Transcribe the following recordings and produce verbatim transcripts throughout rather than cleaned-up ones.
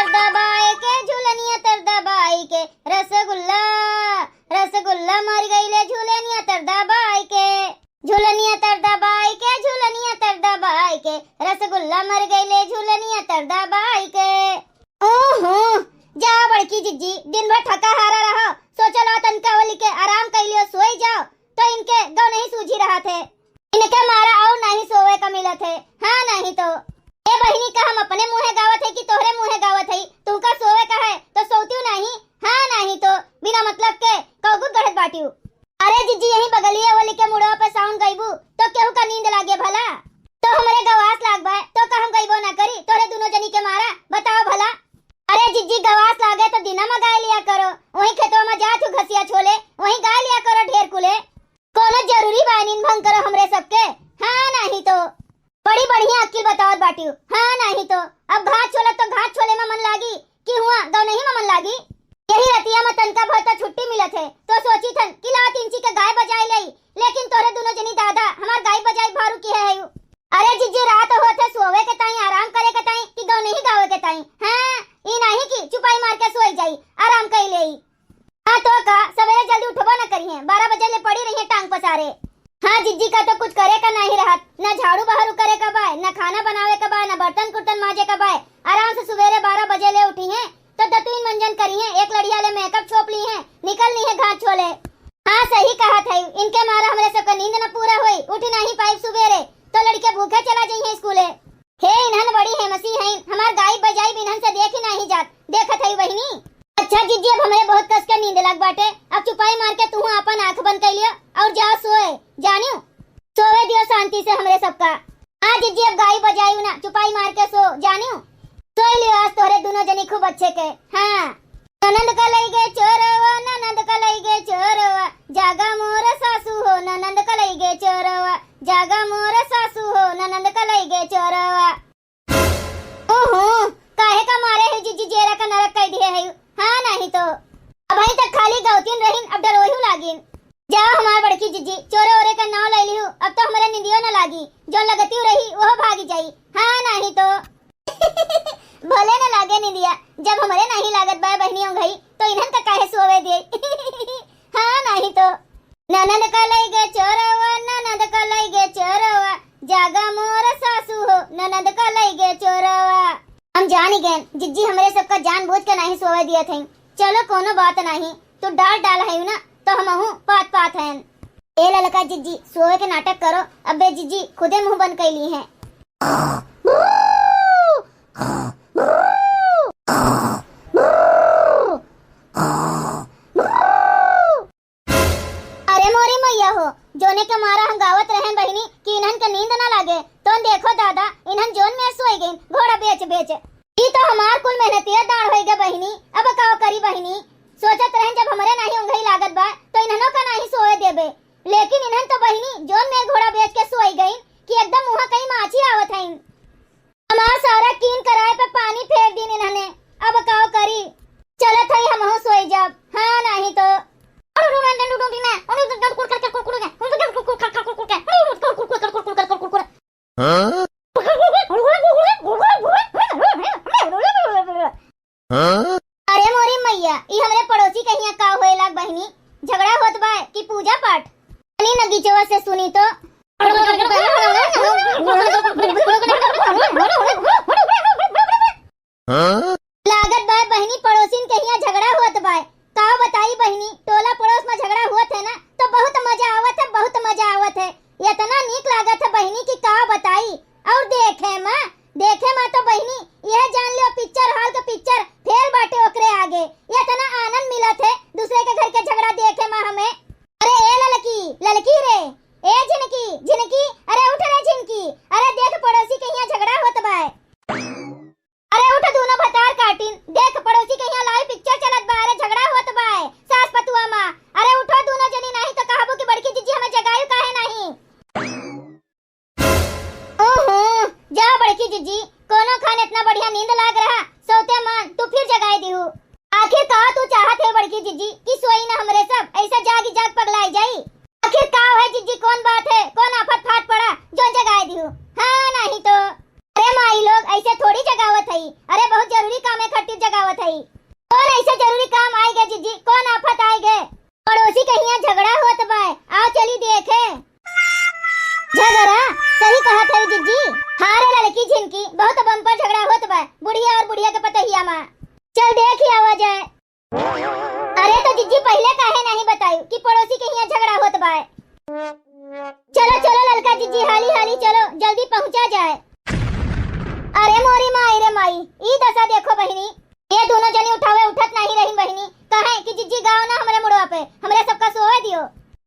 दबाई के झुलनिया तर दबाई के रसगुल्ला, रसगुल्ला मर गईले झुलनिया तर दबाई के, झुलनिया तर दबाई के, झुलनिया तर दबाई के, रसगुल्ला मर गईले झुलनिया तर दबाई के। ओहो, जा बड़की जिज्जी, दिन भर थका हारा रहो, सोचल हो तनका ओली के आराम कइलियो, सोई जाओ, तो इनके गौ नहीं सूझी रहा थे। इनके मारा और नहीं सोवे का मिलत है। हाँ नहीं तो। ए बहिनी, का हम अपने मुँहे गावत है कि तोहरे मुँहे गावत है? तुहका सोवे का है तो सोवतिउ नहीं। हाँ नहीं तो बिना मतलब के कौगुक गढ़त बाटिउ। अरे जिज्जी, यही बगलिया वाली के मुड़वा पे साउन गइबू तो केहू का नींद लागे भला? तो हमरे गवास लाग बाय तो का हम गइबो ना करी तोहरे दुनो जनी के मारा? बताओ भला। अरे जिज्जी, गवास लागे तो दिना में गाय लिया करो, वही खेतवा में जात हूँ घसिया छोले, वही गाय लिया करो ढेर कुले। कोनो जरूरी बा नींद भंग करो हमरे सबके? हाँ नाही तो। बड़ी बढ़िया अक्किल बतावत बाटिउ। हाँ नाही तो। अब घास छोलत तो घास छोले में मन लागी कि हुआ गौनही में मन लागी? यही रतिया में तनका भर तो छुट्टी मिलत है तो सोची थन कि लाओ तीन ची के गाय बजाई लई, लेकिन तोरे दुनो जनी दादा हमार गाय बजाई भारू किहे है। अरे जिज्जी, रात होत है सोवे के ताई, आराम करे के ताई कि गौनही गावे के ताई? हाँ, ई नाही कि चुपाई मार के सोई जाई, आराम कई लेई। हाँ तो का, सवेरे जल्दी उठबो न करिहें, बारह बजे ले पड़ी रहिहें टांग पसारे। हाँ जिज्जी, का तो कुछ करे का नाही रहत, न झाड़ू बहारू करे का बाय, न खाना बनावे का बाय, न बर्तन कुर्तन माजे का बाय। आराम से सवेरे बारह बजे ले उठिहें, तो दतुइन मंजन करिहें, एक लड़िया ले मेकअप छोप लिहें, निकल लिहें घास छोले। हाँ सही कहत है, इनके मारा हमरे सबका नींद न पूरा होई, उठ नाही पाइब सवेरे, तो लड़के भूखे चला जइहें स्कूले। हे इन्हन बड़ी हेमसी हईन, हमार गायब बजाइब इन्हन से देखी नाही जात, देखत हई बहिनी। अच्छा जिज्जी, अब हमरे बहुत कस के नींद लग बाटे, अब चुपाई मार के तुहू आपन आँख बंद कइ लियो और जाओ सोए, जानियो। सोवे दियो शांति से हमरे सबका। हाँ जिज्जी, अब गायब बजाइब ना, चुपाई मार के सो, जानियो। सोई लियो, आज तोहरे दुनो जनी खूब अच्छे के। हाँ। ननद का लई गे चोरवा, ननद का लई गे चोरवा, जागा मोर सासू हो, ननद का लई गे चोरवा, जागा मोर सासू हो, ननद का लई गे चोरवा। ओहो, काहे का मारे है जिज्जी, जेरा का नरक कई दिहे है। हाँ नाही तो। अबहीं तक खाली गौतिन रहिन, अब डरोहिउ लागिन। जाओ हमार बड़की जिज्जी, चोरे ओरे का नाव ले लिहू, अब तो हमरे निंदियो न लागी, जो लगतिउ रही वह भागी जाई। हाँ नाही तो। भले न लागे निंदिया, जब हमरे नाही लागत बा बहिनी ओंघई, तो इन्हन का काहे सोवे दिए? हाँ नाही तो। ननद का लई गे चोरवा, ननद का लई गे चोरवा, जागा मोर सासू हो, ननद का लई गे चोरवा। हम जानी गए, जिज्जी हमरे सबका जानबूझ के नाही सोवे दिया थे। चलो कोनो बात नाही, तू डाल डाल है ना, तो हमहू पात पात हैं। ए ललका जिज्जी, सोवे के नाटक करो, अबे जिज्जी खुदे मुंह बंद कइली हैं। अरे मोरी मैया हो, जोने के मारा हम गावत रहन बहिनी कि इन्हन के नींद ना लागे, तो देखो दादा, इन्हन जोन में सोई गईन, घोड़ा बेच बेच। ई तो हमार कुल मेहनतिया दान होई गे बहिनी, अब काव करी बहिनी? सोचत रहन जब हमरे नाही उंघई लागत बा, तो इन्हनो का नाही सोए देबे, लेकिन इन्हन तो बहिनी जोन में घोड़ा बेच के सोई गईन कि एकदम मुहा कहीं माछी आवत हईन। हमार सारा कीन कराए पे पानी फेर दीन इन्हने, अब काव करी? चलत हई हमहू सोई जाब, हाँ नाही तो। हाँ? हाँ? अरे मोरी मैया, ई हमरे पड़ोसी के हियां का होए लाग बहिनी, झगड़ा होत बा कि पूजा पाठ? तनी नगीचवा से सुनी तो। हाँ? लागत बा बहिनी, पड़ोसिन के हियां झगड़ा होत बा। का बताई बहिनी, टोला पड़ोस में झगड़ा होत है ना, तो बहुत मजा आवत है, बहुत मजा आवत है। इतना नीक लागत है बहिनी कि का बताई। और देखे माँ, देखे माँ तो बहिनी, यह जान लियो picture hall के picture fail बाटे ओकरे आगे। इतना आनंद मिलत है दूसरे के घर के झगड़ा देखे माँ हमें। अरे ए ललकी, ललकी रे, ए झिनकी, झिनकी, अरे उठ रे झिनकी, अरे देख पड़ोसी के हियां झगड़ा होत बा। अरे उठ दूनो भतार काटिन, देख पड़ोसी के हियां live picture चलत बा, अरे झगड़ा होत बा सास पतुआ माँ। अरे उठो दूनो जनी, नाही तो कहबो कि बड़की जिज्जी हमें जगायु काहे नाही। ओहो, जा बड़की जिज्जी, कोनो खान इतना बढ़िया नींद लाग रहा, सोते मान तू फिर जगाए दिहू। आखिर का तू चाहत है बड़की जिज्जी कि सोई ना हमरे सब, ऐसा जागी जाग पगलाई जाई? आखिर का है जिज्जी, कौन बात है, कौन आफत फाट पड़ा जो जगाए दिहू? हाँ नाही तो। अरे माई लोग ऐसे थोड़ी जगावत है। अरे बहुत जरूरी काम है खातिर जगावत है। कौन ऐसे जरूरी काम आइ गए जिज्जी, कौन आफत आइ गए? पड़ोसी के हियाँ झगड़ा होत बा, आओ चली देखे। झगड़ा? सही कहत है जिज्जी। हाँ रे ललकी झिनकी, बहुत बम्पर झगड़ा होत बा बुढ़िया और बुढ़िया के पतहिया मा। चल देख ही आवा जाए। अरे तो जिज्जी पहिले काहे नहीं बतायू कि पड़ोसी के हियाँ झगड़ा होत बा? चलो चलो ललका जिज्जी, हाली हाली चलो, जल्दी पहुँचा जाए। अरे मोरी माई रे माई, ई दशा देखो बहिनी, ये दुनो जनी उठावे उठत नहीं रही बहिनी, कहे कि जिज्जी गाओ ना हमरे मुड़वा पे, हमरे सबका सोवे दियो।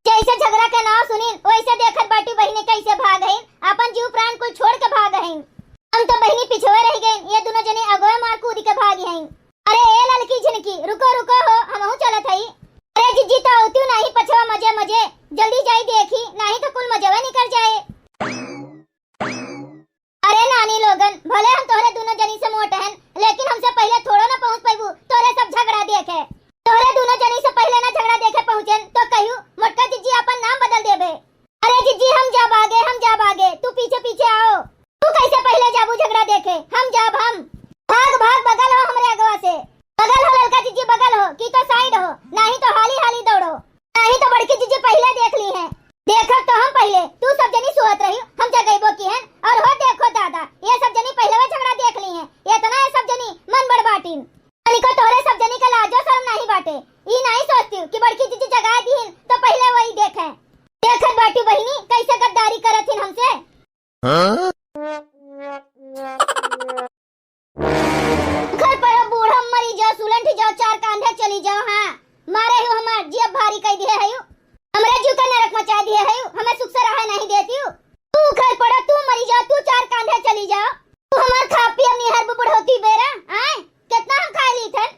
जैसे झगड़ा के नाव सुनिन वैसे देखत बाटी बहिनी कैसे भाग हईन, अपन जीव प्राण कुल छोड़ के भाग हईन। हम तो बहिनी पिछवे रह गईन, ये दुनो जनी अगवे मार कूद के भागी हईन। अरे ए ललकी झिनकी, रुको रुको हो, हमहू चलत हई। अरे जिज्जी तो अउतिउ नाही पछवा मजे मजे, जल्दी जाई देखी, नाही तो कुल मजवा निकल जाए। अरे नानी लोगन, भले हम तोहरे दुनो जनी से मोट हन, लेकिन हमसे पहिले थोड़ो ना पहुँच पैबू तोहरे सब झगड़ा देखे। तोहरे दुनो जनी से पहिले ना झगड़ा देखे पहुँचेन तो कहियो मोटका जिज्जी अपन नाम बदल देबे। अरे जिज्जी हम जाब आगे, हम जाब आगे, तू पीछे पीछे आओ। तू कैसे पहिले जाबू झगड़ा देखे? हम जाब हम। भाग भाग बगल हो हमरे अगवा से। बगल हो ललका जिज्जी बगल हो, कि तो साइड हो, नाही तो हाली हाली दौड़ो। नाही तो बड़की जिज्जी पहिले देख ली है। देखब तो हम पहिले, तू सब जनी सोवत रही, हम जगैबो की हन। और हो देखो दादा, ये सब जनी पहिले वो झगड़ा देख ली है। इतना ये सब जनी मन बड़ बाटिन। तनिको तोहरे सब जनी का लाजो शर्म नाही बाटे। ई नाही सोचती कि बड़की जिज्जी जगा दीहिन तो पहिले वही देखे। देखत बाटी बहिनी कैसे गद्दारी करत हिन हमसे। हाँ? घर पर बूढ़ा मरी जाओ, सुलंठी जाओ, चार कांधे चली जाओ। हाँ, मारे हो हमार जिया भारी कई दिए है। हमरे जीव का नरक मचा दिए है, हमें सुख से रहे नहीं देती। तू घर पड़ा, तू मरी जाओ, तू चार कांधे चली जाओ। तू हमार खा पिया निहर बुढ़ौती बेरा, आए? कितना हम खा ली थन?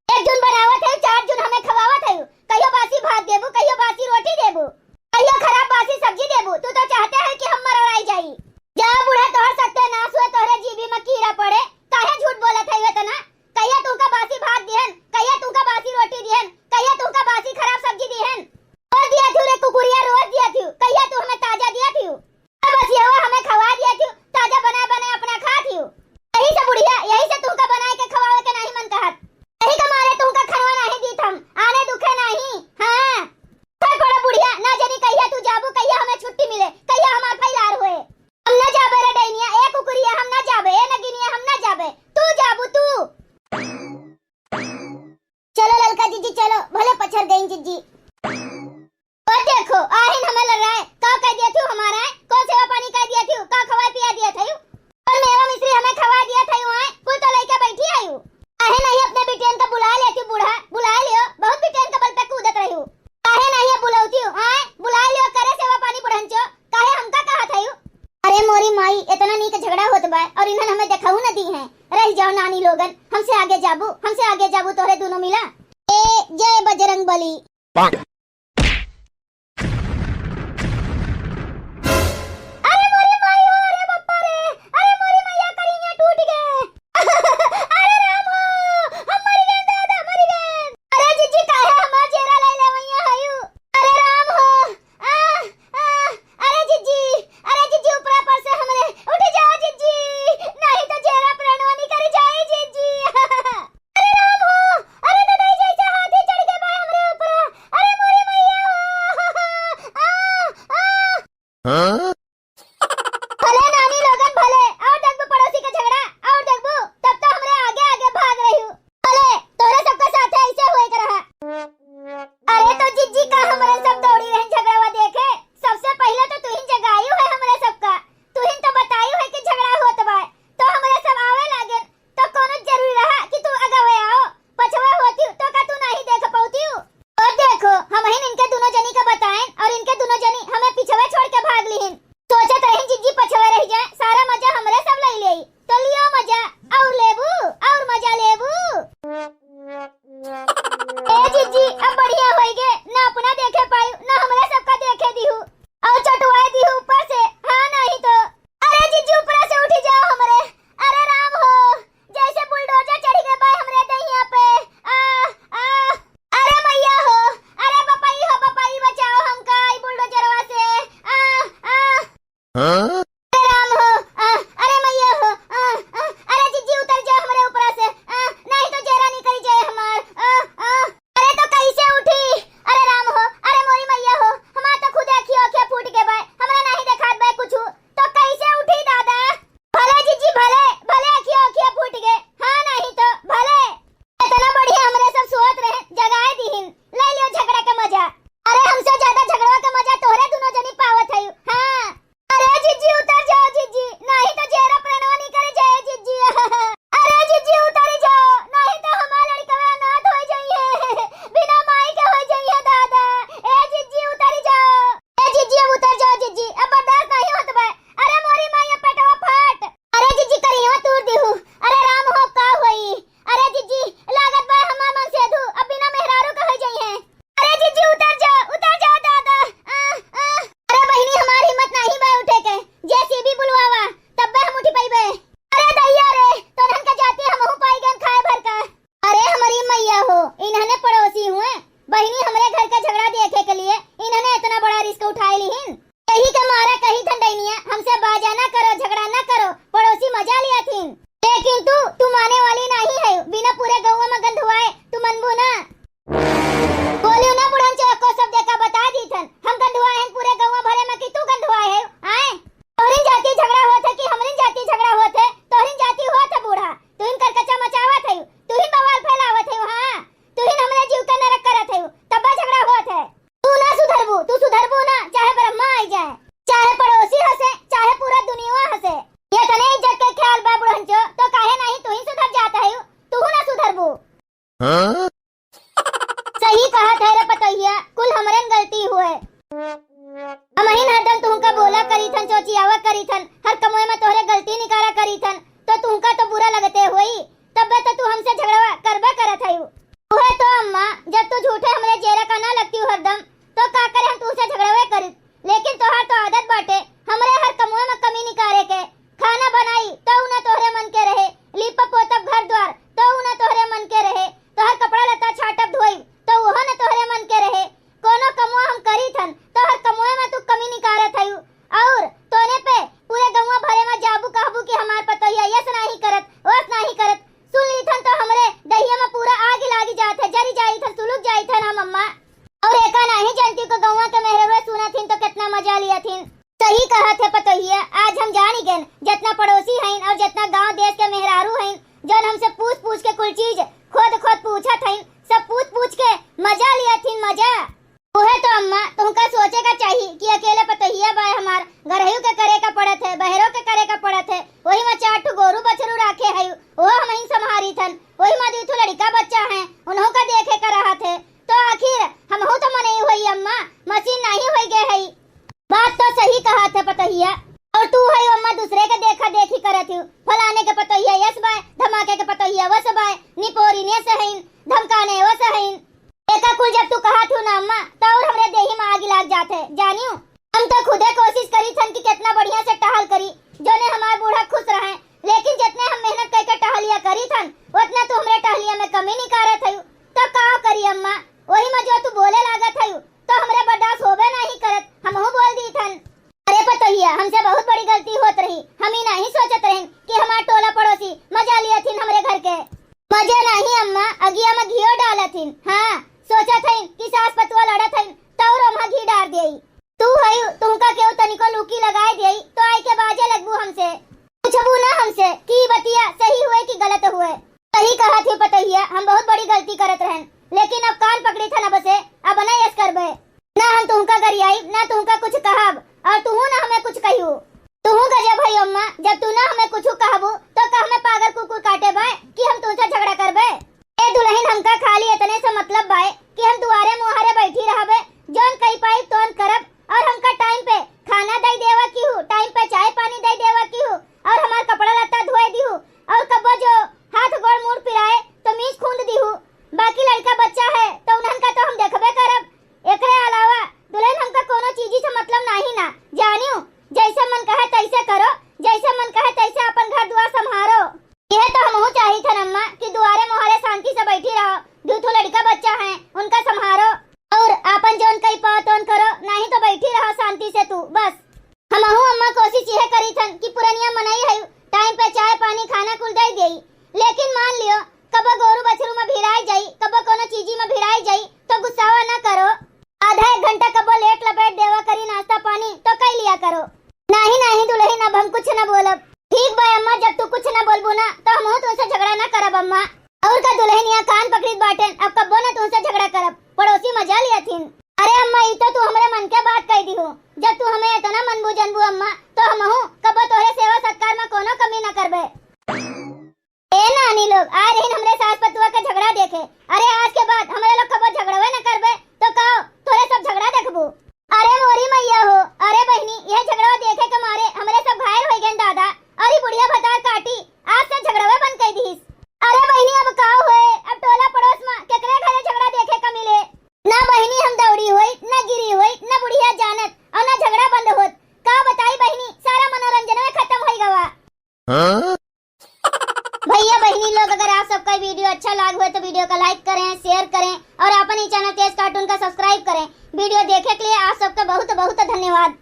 एक जून बनावत है, चार जून हमें खवावत है। कहियो बासी भात देबू, कहियो बासी रोटी देबू, कहियो खराब बासी सब्जी देबू। तू तो चाहते है कि हम मरोड़ाई जाई। जा बूढ़ा, तोहर सत्यानाश हुए, तोहरे जीभी में कीड़ा पड़े। काहे झूठ बोलत है इतना? कहिया तू का बासी भात दिहन, कहिया तू का बासी रोटी दिहन, कहिया तू का बासी खराब सब्जी दिहन? रोज दिया थी रे कुकुरिया, रोज दिया थी। कहिया तू हमें ताजा दिया थी? बस ये हमें खवा दिया थी, ताजा बना बना अपना खा थी। यही से बुढ़िया, यही से तुमका बनाए के खवावे के नहीं मन कहत। यही के मारे तुमका खनवा नहीं दीत हम, आने दुखे नहीं। हाँ। खा पड़ा बुढ़िया, ना जानी कहिया तू जाबू, कहिया हमें छुट्टी मिले, कहिया हमार फैलार होए। हम ना जाबे रे डैनिया, ए कुकुरिया, हम ना जाबे, ए नगिनिया, हम ना जाबे। तू जाबू तू। चलो ललका जिज्जी चलो, भले पछर गई जिज्जी। ओ देखो, आहिन हमें लड़ रहा है, का कह दिया थी हमारा है, कौन सेवा पानी कह दिया थी, का खवाए पिया दिया था यू? और मेवा मिश्री हमें खवा दिया था यू है, कुल तो लेके बैठी आयु। काहे नहीं अपने बिटियन का बुला लेती बूढ़ा, बुला लियो, बहुत बिटियन का बल पे कूदत रही हूँ। काहे नहीं बुलावती हूँ, आए, बुला लियो, करे सेवा पानी बुढ़ंचो, काहे हमका कहा था यू? अरे मोरी माई, इतना नीक झगड़ा होत बा और इन्हन हमें देखाऊ न दी हैं। रह जाओ नानी लोगन, हमसे आगे जाबू, हमसे आगे जाबू तोहरे दोनों मिला। ए जय बजरंग बली। अरे मोरी माई हो, अरे बप्पा रे, अरे मोरी मैया करिया टूट गए। अरे राम हो, हम मर गए दादा, मर गए। अरे जिज्जी काहे हमार जेरा ले ले मैया हयू। अरे राम हो, आ, आ, अरे जिज्जी, अरे जिज्जी, ऊपरा पर से हमरे उठ जाओ जिज्जी, नहीं तो जेरा प्रणवा निकल जाए जिज्जी। अरे राम हो, अरे ददाई जैसे हाथी चढ़ के बा हमरे ऊपरा। अरे किंतु तू माने वाली नाहीं है, बिना पूरे गौवा मा गंधवाए तू मनबू ना। बोलियो ना बुढ़न चो, एको शब्द एका बताइ दीथन, हम गंधवाए हन पूरे गौवा भरे मा कि तू गंधवाए है, आए? तोहरिन जाति झगड़ा होत है कि हमरिन जाति झगड़ा होत है? तोहरिन जाति होत है बूढ़ा, तुहिन करकचा मचावत है, तुहिन बवाल फैलावत है, हाँ, तुहिन हमरे जीव के नरक करत है, तब्बा झगड़ा होत है। तू ना सुधरबू, तू सुधरबू ना, चाहे ब्रह्मा आई जाए, चाहे पड़ोसी हंसे, चाहे पूरा दुनिया हंसे। एतने इज्जत के ख्याल बा बुढ़न चो, तो काहे नाहीं तुहिन सुधर जात है, तू ना सुधरबू। हाँ? सही कहत है रे पतोहिया, कुल हमरेन गलती हुए। हमहिन हरदम तुहका बोला करीथन, चोचियावा करीथन, हर कमवे मा तोहरे गलती निकारा करीथन, तो तुहका तो बुरा लगते होई, तब्बे तो तू हमसे झगड़वा करबे करत हयू। उहे तो अम्मा, जब तू झूठे हमरे जेरा का ना लगती हरदम, तो का करे हम तुहसे झगड़वे करीत। लेकिन तोहार तो आदत बाटे हमरे हर कमवे मा कमी निकारे के। खाना बनाई तउ ना तोहरे मन के रहे, लीपब पोतब घर द्वार तउ ना तोहरे मन के रहे, तोहर कपड़ा लत्ता छाटब धोई तउ उहो ना तोहरे मन के रहे। कोनो कमवा हम करीथन तउ हर कमवे मा तू कमी निकारत हयू। अउर तोने पे पूरे गौवा भरे मा जाबू कहबू कि हमार पतोहिया यस नाहीं करत, वस नाहीं करत। सुन लीथन तउ हमरे दहिया मा पूरा आगि लागि जात है, जरि जाइथन, सुलुग जाइथन हम अम्मा। अउर एका नाहीं जनती को गौवा के मेहररुए सुनत हिन तउ केतना मजा लियत हिन। सही कहत है पतोहिया, आज हम जानि गएन, जेतना पड़ोसी हइन अउर जेतना गाँव देस के मेहरारू हइन, जउन हमसे पूछ पूछ के कुल चीज खोद खोद पूछत हइन, सब पूछ पूछ के मजा लियत हिन, मजा। उहे तो अम्मा, तुहका सोचे का चाही कि अकेले पतोहिया बाय हमार, घरहियो के करे का पड़त है, बहरो के करे का पड़त है, ओही मा चार ठो गोरू बछरू राखे हयू, ओहो हमहिन सम्हारीथन, ओही मा दुइ ठो लड़िका बच्चा हैं, उन्हों का देखे का रहत है, तो आखिर हमहू तो मनई होई अम्मा, मसीन नाहीं होई गए हई। बात तो सही कहत है पतोहिया। अउर तू हयू अम्मा दुसरे के देखा देखी करत हयू, फलाने के पतोहिया यस बाय, धमाके के पतोहिया वस बाय, निपोरी ने सहइन, धमकाने वस हइन। एका कुल जब तू कहत हयू ना अम्मा, तउ अउर हमरे देही मा आगि लाग जात है, जानियो। हम तो खुदे कोसिस करीथन कि केतना बढ़िया से टहल करी, जउने हमार बूढ़ा खुस रहइँ, लेकिन जेतने हम मेहनत कइके टहलिया करीथन, ओतना तू हमरे टहलिया मा कमी निकारत हयू। तउ का करी अम्मा, ओही मा जो तू बोले लागत हयू, तउ हमरे बर्दाश्त होबे नाहीं करत, हमहू बोल दीथन। अरे पतोहिया, हमसे बहुत बड़ी गलती होत रही, हम ई नाहीं सोचत रहेन कि हमार टोला पड़ोसी मजा लियत हिन हमरे घर के। मजे नाहीं अम्मा, अगिया मा घियो डालत हिन। हाँ, सोचत हइन कि सास पतुआ लड़त हइन, तउ अउर ओम्हा घी डार देई। तू हयू, तुहका केहू तनिको लुकी लगाए देई, तउ आइके बाजे लगबू हमसे। पूछबू ना हमसे कि ई बतिया सही हुए कि गलत हुए। सही कहत ही पतोहिया, हम बहुत बड़ी गलती करत रहेन, लेकिन अब कान पकड़ीथन अब से, अब ना यस करबे। ना हम तुहका गरियाइब, ना तुहका कुछ कहब, अउर तुहू ना हमें कुछ कहियो। तुहू गजब हयू अम्मा, जब तू ना हमें कुछ कहबू, तउ का हमें पागल कुकुर काटे बाय कि हम तुहसे झगड़ा करबे? ए दुलहिन, हमका खाली एतने से मतलब बाय कि हम दुआरे मुहारे बैठी रहबे, जउन कइ पाइब तउन करब, अउर हमका टाइम पे खाना दइ देवा किहू, टाइम पे चाय पानी दइ देवा किहू, अउर हमार कपड़ा लत्ता धोए दिहू, अउर कब्बो जो हाथ गोड़ मुड़ पिराए तउ मीज खूंद दिहू। बाकी लड़िका बच्चा है तउ उन्हन का तउ हम देखबे करब। एकरे अलावा दुलहिन, हमका कोनो चीजी से मतलब नाहीं ना, जानियो, जइसे मन कहे तइसे करो, जइसे मन कहे तइसे आपन घर दुआर सम्हारो। इहे तो हमहू चाहित हन अम्मा कि दुआरे मुहारे शांति से बैठी रहो, दुइ ठो लड़िका बच्चा हैं, उनका सम्हारो अउर आपन जउन कइ पाओ तउन करो, नाहीं तो बैठी रहो शांति से तू बस। हमहू अम्मा कोसिस इहे करीत हन कि पुरनिया मनई है, टाइम पे चाय पानी खाना कुल दइ देई, लेकिन मान लियो कबो गोरू बछरू मा भिड़ाइ जाई, कबो कोनो चीजी मा भिड़ाइ जाई, तो गुस्सावा ना करो। आधा एक घंटा कबो लेट लपेट देवा करी नाश्ता पानी, तो कइ लिया करो। नाहीं, नाहीं दुलहिन, अब हम कुछ ना बोलब। ठीक बा अम्मा, जब तू कुछ ना बोलबू ना, तो हमहू तुमसे झगड़ा ना करब अम्मा। अउर का दुलहिन, यहाँ कान पकड़ीत बाटेन, अब कब्बो ना तुमसे झगड़ा करब, पड़ोसी मजा लियत हिन। अरे अम्मा, ई तो तू हमरे मन के बात कइ दिहू। जब तू हमें इतना मनबू जनबू अम्मा, तो हमहू कब्बो तोहरे सेवा सत्कार मा कोनो कमी ना करबे। ए नानी लोग, आए रहिन हमरे सास पतुआ के झगड़ा देखे। अरे आज के बाद हमरे लोग कबो झगड़वे न करबे, तो का तोरे सब झगड़ा देखबू? अरे मोरी मइया हो, अरे बहिनी, यह झगड़वा देखे के मारे हमरे सब घायल होइ गएन दादा। अरे बुढ़िया भतार काटी, आज से झगड़वे बंद कइ दिहिस। अरे बहिनी, अब का होए, अब टोला पड़ोस मा केकरे घरे झगड़ा देखे का मिले? ना बहिनी हम दौड़ी होई, ना गिरी होई, ना बुढ़िया जानत, अउर ना झगड़ा बंद होत। का बताई बहिनी, सारा मनोरंजनवे खतम होइ गवा। हाँ? भइया बहिनी लोग, अगर आप सबका वीडियो अच्छा लाग होए तो वीडियो का लाइक करें, शेयर करें अउर आपन ई चैनल तेज कार्टून का सब्सक्राइब करें। वीडियो देखे के लिए आप सबका बहुत बहुत धन्यवाद।